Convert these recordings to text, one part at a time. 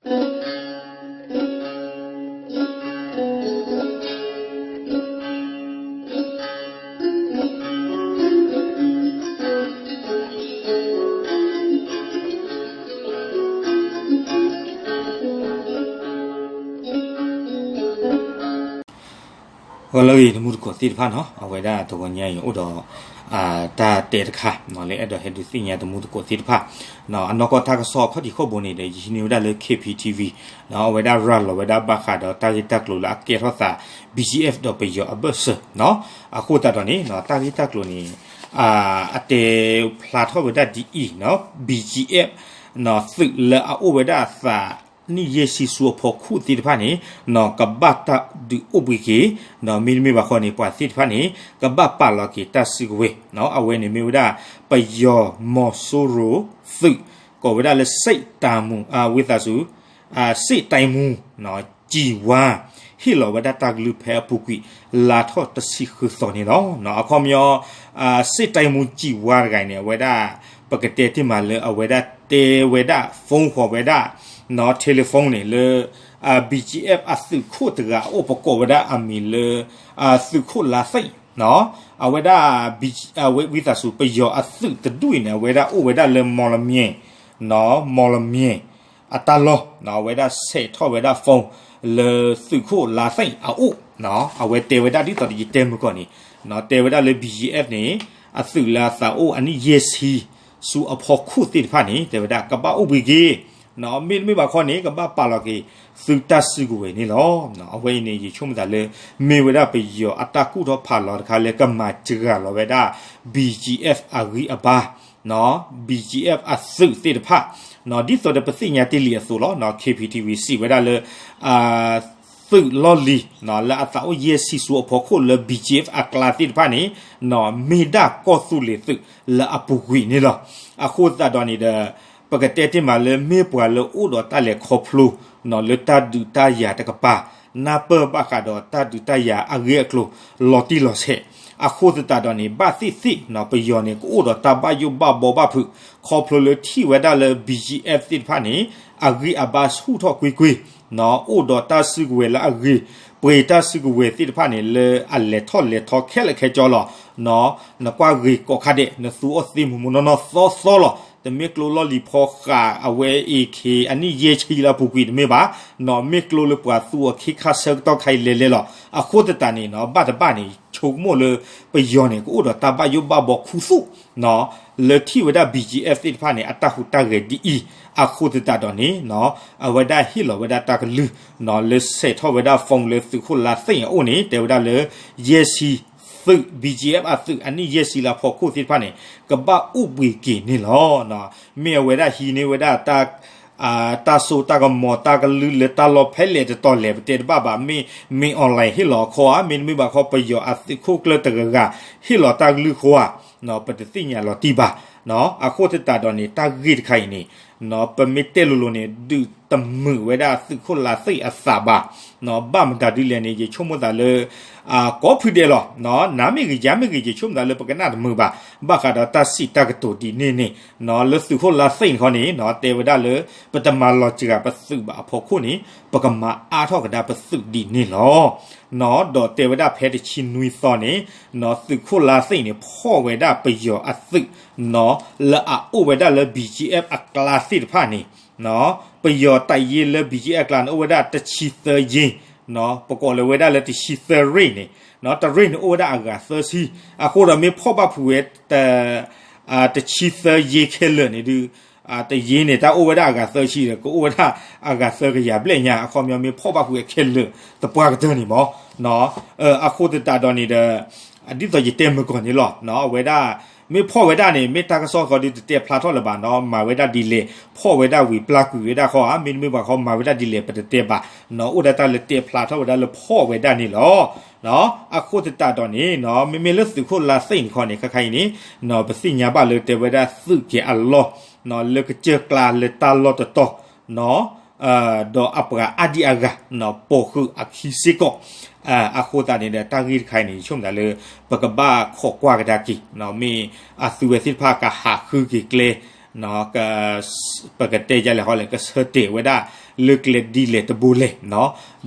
ဂီၤလၢအဂ့ၤ တမူတကိးသ့ၣ်တဖၣ်နီၤ, အဝဲဒၣ်တဂီၤညါအံၤ အိၣ်ဒီး တၢ်တဲတခါ လၢအဲၣ်ဒိးဟဲဒုးသ့ၣ်ညါတမူတကိးသ့ၣ်တဖၣ်, အနီၢ်ကီၢ်တၢ်ကစီၣ်ခီၣ်ထံးခီၣ်ဘိန့ၣ်ဒီး ယဟံးန့ၢ်ဝဲဒၣ်လၢ K P T V အဝဲဒၣ်ရၤလီၤဝဲဒၣ်ဘၣ်ဃးဒီးတၢ်ဂ့ၢ်တၢ်ကျိၤလၢအကဲထီၣ်သး B G F ဒီးပယီၤအဘၢၣ်စၢၤ, အဃိသတးဒီးန့ၣ် တၢ်ဂ့ၢ်တၢ်ကျိၤန့ၣ် အတဲဖျါထီၣ်ဝဲဒၣ်ဒ်အံၤ, B G F သုးလၢအအိၣ်ဝဲဒၣ်အသး နံၣ်ယဲၢ်ဆံဆူအဖီခိၣ်သ့ၣ်တဖၣ်န့ၣ် ကဘၣ်တၢ်ဒုးအိၣ်ဘှံးက့ၤ, မ့တမ့ၢ်ဘၣ်ဃီန့ၣ် ပှၤသ့ၣ်တဖၣ်န့ၣ် ကဘၣ်ပာ်လီၤက့ၤတၢ်စုကဝဲၤ, အဝဲန့ၣ်မ့ၢ်ဝဲဒၣ် ပယီၤမီၤစိရိၤသုး ကိးဝဲဒၣ်လၢ စ့ၣ်တၢ်မူ ဝံသးစူၤ စ့ၣ်တၢ်မူ ကံၢ်ဝါ ဟ့ၣ်လီၤဝဲဒၣ်တၢ်ကလုၢ်ဖဲအပူၤကွံာ် လါထီၣ်တဆံဃုသီန့ၣ်လီၤ. အခီပညီ စ့ၣ်တၢ်မူကံၢ်ဝါတဂၤအံၤန့ၣ် အဝဲဒၣ် ပကတဲတ့ၢ်မးလၢအဝဲဒၣ်တဲဝဲဒၣ် phone ဃီၤဝဲဒၣ် telephone န့ၣ်လၢ B G F အသုးခိၣ်တဂၤအအိၣ် ပကိးဝဲဒၣ်အမံၤလၢ သုးခိၣ်လါသ့ၣ် အဝဲဒၣ် ဝံသးစူၤ ပယီၤအသုးတဒူၣ်အံၤန့ၣ် အဝဲဒၣ်အိၣ်ဝဲဒၣ်လၢ မီၣ်လမၠဲၣ် မီၣ်လမၠဲၣ် အတၢ်လီၢ် အဝဲဒၣ်ဆဲးထီၣ်ဝဲဒၣ် phone လၢသုးခိၣ်လါသ့ၣ်အအိၣ်, အဝဲတဲဝဲဒၣ်ဒ်သိးဒီးယတဲမုၢ်ကီၢ်န့ၣ် တဲဝဲဒၣ်လၢ B G F န့ၣ် အသုးလၢအသးအိၣ်အနံၣ်ယဲၢ်ဆံ ဆူအဖီခိၣ်သ့ၣ်တဖၣ်န့ၣ် တဲဝဲဒၣ်ကဘၣ်အိၣ်ဘှံးက့ၤ, မ့တမ့ၢ်ဘၣ်ဃီန့ၣ် ကဘၣ်ပာ်လီၤက့ၤ သုးတၢ်စုကဝဲၤန့ၣ်လီၤ. အဝဲအံၤန့ၣ် ယဆိကမိၣ်သးလၢ မ့ၢ်ဝဲဒၣ်ပယီၤအတၢ်ကူၣ်ထီၣ်ဖးလီၤတခါလၢကမၤစှၤလီၤဝဲဒၣ် B G F အဂံၢ်အဘါ B G F အသုးသ့ၣ်တဖၣ်, ဒ်သိးဒီးပသ့ၣ်ညါတ့ၢ်လံအသိးလီၤ. K P T V စံးဝဲဒၣ်လၢ သုးလီၢ်လံၤ လၢအသးအိၣ်ယဲၢ်ဆံဆူအဖီခိၣ်လၢ B G F အကျါသ့ၣ်တဖၣ်န့ၣ် မ့ၢ်ဒၣ်ကီၢ်သူလ့ၤသုးလၢအပူၤကွံာ်န့ၣ်လီၤ. အဃိသတးဒီးန့ၣ်ဒီး ပကတဲတ့ၢ်မးလၢမ့ၢ်ပှၤလၢအိၣ်ဒီးတၢ်လဲၤခီဖျိ လၢတၢ်ဒုးတၢ်ယၤတကပၤ နၢ်ပၢၢ်ဘၣ်ဃးဒီးတၢ်ဒုးတၢ်ယၤအဂ့ၢ်အကျိၤ လီၤတံၢ်လီၤဆဲး, အဃိသတးဒီးန့ၣ် ဘၣ်သ့ၣ်သ့ၣ် ပယီၤန့ၣ် ကအိၣ်ဒီးတၢ်ဘၣ်ယိၣ်ဘၣ်ဘီဘၣ်ဖုး ခီဖျိလၢထံၣ်ဝဲဒၣ်လၢ B G F သ့ၣ်တဖၣ်န့ၣ် အဂံၢ်အဘါဆူၣ်ထီၣ်ကွ့ၢ်ကွ့ၢ် အိၣ်ဒီးတၢ်စုကဝဲၤလၢအဂ့ၤ, ပှ့ၤတၢ်စုကဝဲၤသ့ၣ်တဖၣ်န့ၣ် လၢအလဲၤထီၣ်လဲၤထီခဲလၢာ်ခဲဆ့လီၤ. နကွၢ်ဂ့ၤကိးခါဒဲး နသူအီၣ်သ့မူးမူးနီၢ်နီၢ်သီသီလီၤ. တမ့ၢ်ကျိလီၢ်လံၤဖီဃး အဝဲ AK အနံၣ်ယဲၢ်ဆံလၢအပူၤကွံာ်တမ့ၢ်ဘၣ်, မ့ၢ်ကျိလၢပှၤသူအီၤခ့ခါဆၢကတီၢ်ခါအံၤလဲၤလဲၤလီၤ. အဃိသတးန့ၣ် ဘၣ်တဘၣ်န့ၣ် ဆိကမိၣ်လၢ ပယီၤန့ၣ် ကအိၣ်ဒီးတၢ်ဘၣ်ယိၣ်ဘၣ်ဘီခူသူၣ် လၢထံၣ်ဝဲဒၣ် B G F သ့ၣ်တဖၣ်န့ၣ် အတၢ်ဟူးတၢ်ဂဲၤဒ်အံၤ, အဃိသတးဒီးန့ၣ် အဝဲဒၣ်ဟ့ၣ်လီၤဝဲဒၣ်တၢ်ကလုၢ် လၢဆဲးထီၣ်ဝဲဒၣ် phone လၢသုးခိၣ်လါသ့ၣ်အအိၣ်န့ၣ် တဲဝဲဒၣ်လၢ ယဲၢ်ဆံ သုး B G F အသုးအနံၣ်ယဲၢ်ဆံလၢအဖီခိၣ်သ့ၣ်တဖၣ်န့ၣ် ကဘၣ်အိၣ်ဘှံးက့ၤန့ၣ်လီၤ. မ့ၢ်အဝဲဒၣ်ဟံးန့ၢ်ဝဲဒၣ် တၢ်စိတၢ်ကမီၤတၢ်ကလုၢ်လၢတၢ်လီၢ်ဖဲလဲၣ်တတီၤလဲၣ် ပတဲတဘၣ်ဘၣ်, မ့ၢ် မ့ၢ် online ဟ့ၣ်လီၤအခီဧါ, မ့တမ့ၢ်ဘၣ်ခီ ပယီၤအသုးခိၣ်ကျၢၢ်တဂၤဂၤ ဟ့ၣ်လီၤတၢ်ကလုၢ်အဃိဧါ, ပတသ့ၣ်ညါလီၤတံၢ်ဘၣ်. အဃိသတးဒီးန့ၣ် တၢ်ဂ့ၢ်တခါအံၤန့ၣ် ပမ့ၢ်တဲလိၤလိၤန့ၣ် ဒုးတမုာ်ဝဲဒၣ်သုးခိၣ်လါသ့ၣ်အသးဘၣ်. ဘၣ်မတၤဒ်လဲၣ်န့ၣ် ယဆိကမိၣ်သးလၢ ကိးဖုဒဲးလီၤ. နၤမ့ၢ်ဂ့ၤ ယၤမ့ၢ်ဂ့ၤ ယဆိကမိၣ်သးလၢပကနၣ်တမုာ်ဘၣ် ဘၣ်ဃးဒီးတၢ်စံးတၢ်ကတိၤဒ်န့ၣ်န့ၣ် လၢသုးခိၣ်လါသ့ၣ်န့ၣ်ခီန့ၣ် တဲဝဲဒၣ်လၢ ပတမၤလီၤစှၤပသုးဘၣ်အဖီခိၣ်န့ၣ် ပကမၤအါထီၣ်ကဒါပသုးဒ်န့ၣ်လီၤ. ဒီးတဲဝဲဒၣ်ဖဲတဆံနွံသီန့ၣ် သုးခိၣ်လါသ့ၣ်န့ၣ် ဖီၣ်ဝဲဒၣ်ပယီၤအသုး လၢအအိၣ်ဝဲဒၣ်လၢ B G F အကျါသ့ၣ်တဖၣ်န့ၣ် ပယီၤတပ်ရင်းလၢ B G F အကျါန့ၣ် အိၣ်ဝဲဒၣ်တဆံသၢရ့ၣ်, ပကိးလၢဝဲဒၣ်လၢတဆံသၢရ့ၣ်န့ၣ် တရ့ၣ်န့ၣ်အိၣ်ဝဲဒၣ်အဂၤသၢဆံ, အဃိဒီးမ့ၢ်ဖီၣ်ဘၣ်ဖုးဝဲ တဆံသၢရ့ၣ်ခဲလၢာ်န့ၣ်ဒုး တရ့ၣ်န့ၣ် တၢ်အိၣ်ဝဲဒၣ်အဂၤသၢဆံဒီး ကအိၣ်ဝဲဒၣ်အဂၤသၢကယၤဘျဲၣ်ညါ, အခီပညီမ့ၢ်ဖီၣ်ဘၣ်ဖုးဝဲခဲလၢာ်သပှၢ်ကတၢၢ်န့ၣ်မး အဃိသတးဒီးန့ၣ်ဒီး ဒ်သိးယတဲမုၢ်ကီၢ်န့ၣ်လီၤ. အဝဲဒၣ် မ့ၢ်ဖီၣ်ဝဲဒၣ်န့ၣ် မ့ၢ်တၢ်ကစီၣ်ဃီဒုးတတဲဖျါထီၣ်လၢၤဘၣ်နီၤ, မၤဝဲဒၣ်ဒ်လဲၣ်, ဖီၣ်ဝဲဒၣ်ဝံၤပျၢ်ကွံာ်ဝဲဒၣ်ဃီဧါ, မ့တမ့ၢ်ဘၣ်ဃီ မၤဝဲဒၣ်ဒ်လဲၣ် ပတတဲဘၣ်. အိၣ်ဒၣ်တၢ်လၢတဲဖျါထီၣ်ဝဲဒၣ်လၢဖီၣ်ဝဲဒၣ်န့ၣ်လီၤ. အဃိသတးဒီးန့ၣ် မ့မ့ၢ်လၢသုးခိၣ်လါသ့ၣ်န့ၣ်ခီန့ၣ် ခါခါအံၤန့ၣ် ပသ့ၣ်ညါဘၣ်လၢတဲဝဲဒၣ်သုးက့ၤအလီၢ် လၢကစၢၢ်ကျါလၢတၢ်လီၢ်တတီၤ ဒီးအပှၤအါဒံအါဂၤ ပိာ်ဃုာ်အခံစ့ၢ်ကီး, အဃိသတးန့ၣ်ဒီး တၢ်ဂ့ၢ်တခါအံၤန့ၣ် ယဆိကမိၣ်သးလၢ ပကဘၣ်ခိးကွၢ်ကဒါက့ၤ, မ့ၢ်အသုဝဲသ့ၣ်တဖၣ်ကဟးဃုက့ၤကျဲ, ပကတဲယလဲၣ်ဃီလဲၣ် ကဆၢတဲာ်ဝဲဒၣ် လၢကျဲဒ်လဲၣ်တဘိလဲၣ်,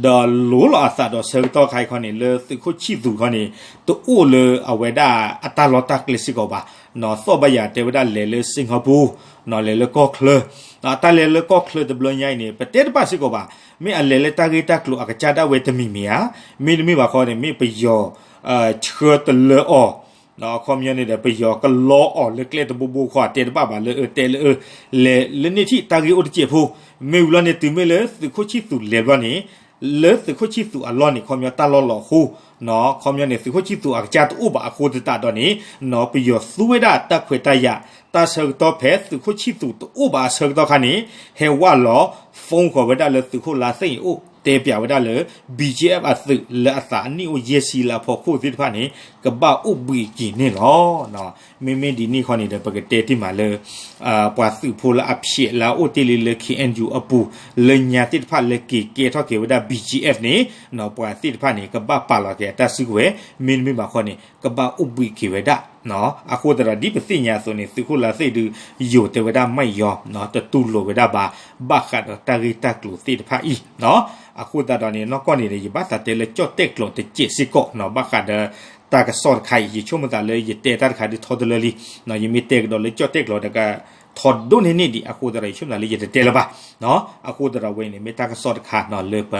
ဒီးလိၤလီၤအသးဒီးဆၢကတီၢ်ခါအံၤခီန့ၣ် လၢသုးခိၣ်ဆံၣ်သူၤခီန့ၣ် တအိၣ်လၢအဝဲဒၣ်အတၢ်လီၢ်တၢ်ကျဲစ့ၢ်ကီးဘၣ်, သီၣ်ဘၣ်ယၤတဲဝဲဒၣ်လဲၤလၢ Singapore, လဲၤလၢကီၢ်ချၢ, အတၢ်လဲၤလၢကီၢ်ချၢတဘျီညါအံၤန့ၣ် ပတဲတဘၣ်စ့ၢ်ကီးဘၣ်, မ့ၢ်အလဲၤလၢတၢ်ဂ့ၢ်တၢ်ကျိၤအကစၢ်ဒၣ်ဝဲတမံၤမံၤဧါ, မ့တမ့ၢ်ဘၣ်ခီန့ၣ် မ့ၢ်ပယီၤ ဆှၢတလၢအီၤ အခီပညီန့ၣ်ဒီး ပယီၤကလီအီၤလၢကျဲတဘိဘိခီ တဲတဘၣ်ဘၣ်လၢအတဲလၢ လဲၤလၢန့ၣ်ထံၣ်တၢ်ဂ့ၢ်အိၣ်တစဲးဖိ, မ့ၢ်ဝံၤလီၤန့ၣ် တုၤမ့ၢ်လၢသုးခိၣ်ဆံၣ်သူၤလဲၤဘျီန့ၣ် လၢသုးခိၣ်ဆံၣ်သူၤအလီၢ်န့ၣ် ခီပညီတၢ်လီၢ်လီၤအဃိ, ခီပညီန့ၣ် သုးခိၣ်ဆံၣ်သူၤအကစၢ်တအိၣ်ဘၣ်အဃိသတးဒီးန့ၣ် ပယီၤသူဝဲဒၣ်တၢ်ခွဲးတၢ်ယာ်, တၢ်ဆၢကတီၢ်ဖဲသုးခိၣ်ဆံၣ်သူၤတအိၣ်ဘၣ်အဆၢကတီၢ်ခါန့ၣ် ဟဲဝဲလီၤ phone ဃီၤဝဲဒၣ်လၢသုးခိၣ်လါသ့ၣ်အအိၣ် တဲပၠးဝဲဒၣ်လၢ BGF အသုးလၢအသးအနံၣ်အိၣ်ယဲၢ်ဆံလၢအဖီခိၣ်သ့ၣ်တဖၣ်န့ၣ် ကဘၣ်အိၣ်ဘှံးက့ၤန့ၣ်လီၤ. မ့မ့ၢ်ဒ်န့ၣ်ခီန့ၣ်ဒီး ပကတဲတ့ၢ်မးလၢ ပှၤသုးဖိလၢအဖျဲးလၢအအိၣ်တ့ၢ်လံလၢ KNU အပူၤ လၢညါသ့ၣ်တဖၣ်လၢက့ၤကဲထီၣ်က့ၤဝဲဒၣ် BGF န့ၣ် ပှၤသ့ၣ်တဖၣ်န့ၣ် ကဘၣ်ပာ်လီၤက့ၤအတၢ်စုကဝဲၤ, မ့တမ့ၢ်ဘၣ်ခီန့ၣ် ကဘၣ်အိၣ်ဘှံးက့ၤဝဲဒၣ်. အဃိသတးဒီးဒ်ပသ့ၣ်ညါအသိးန့ၣ် သုးခိၣ်လါသ့ၣ်ဒုး ယိၤတဲဝဲဒၣ်မ့ၢ်ယီၤ တတူၢ်လိာ်ဝဲဒၣ်ဘၣ် ဘၣ်ဃးဒီးတၢ်ဂ့ၢ်တၢ်ကျိၤသ့ၣ်တဖၣ်အံၤ. အဃိသတးဒီးန့ၣ် နီၢ်ကီၢ်န့ၣ်ဒီး ယဘၣ်သးတဲလၢကၠီၣ်တဲၣ်ကျိၤတစဲးစ့ၢ်ကီး ဘၣ်ဃးဒီး တၢ်ကစီၣ်တခါအံၤ ယဆိကမိၣ်သးလၢယတဲတၢ်တခါဒုးထီတလၢလံ, ယမ့ၢ်တဲကဒီးလၢကၠီၣ်တဲၣ်ကျိၤဒီးက ထီဒိၣ်န့ၢ်န့ၢ်ဒံး အဃိသတးဒီး ယဆိကမိၣ်သးလၢယတတဲလၢၤဘၣ်. အဃိသတးဒီးဝဲန့ၣ် မ့ၢ်တၢ်ကစီၣ်တခါလၢပ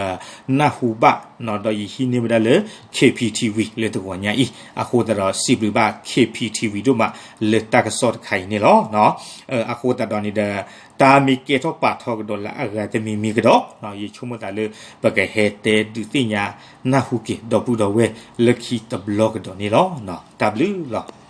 နၢ်ဟူဘၣ် ဒီးယဟံးန့ၢ်ဝဲဒၣ်လၢ KPTV လၢတဂီၤညါအံၤ, အဃိသတးဒီးစံးဘျုးဘၣ် KPTV ဒိၣ်မး လၢတၢ်ကစီၣ်တခါအံၤန့ၣ်လီၤ. အဃိသတးဒီးန့ၣ်ဒီး တၢ်မ့ၢ်ကဲထီၣ်ပာ်ထီၣ်ကဒီးလၢအဂၤတမံၤမံၤကဒီး ယဆိကမိၣ်သးလၢ ပကဟဲတဲဒုးသ့ၣ်ညါ နၢ်ဟူက့ၤဒီပုၢ်ဒီဝဲၢ်လၢခံတဘျီကဒီးန့ၣ်လီၤ. တၢ်ဘျုးလီၤ.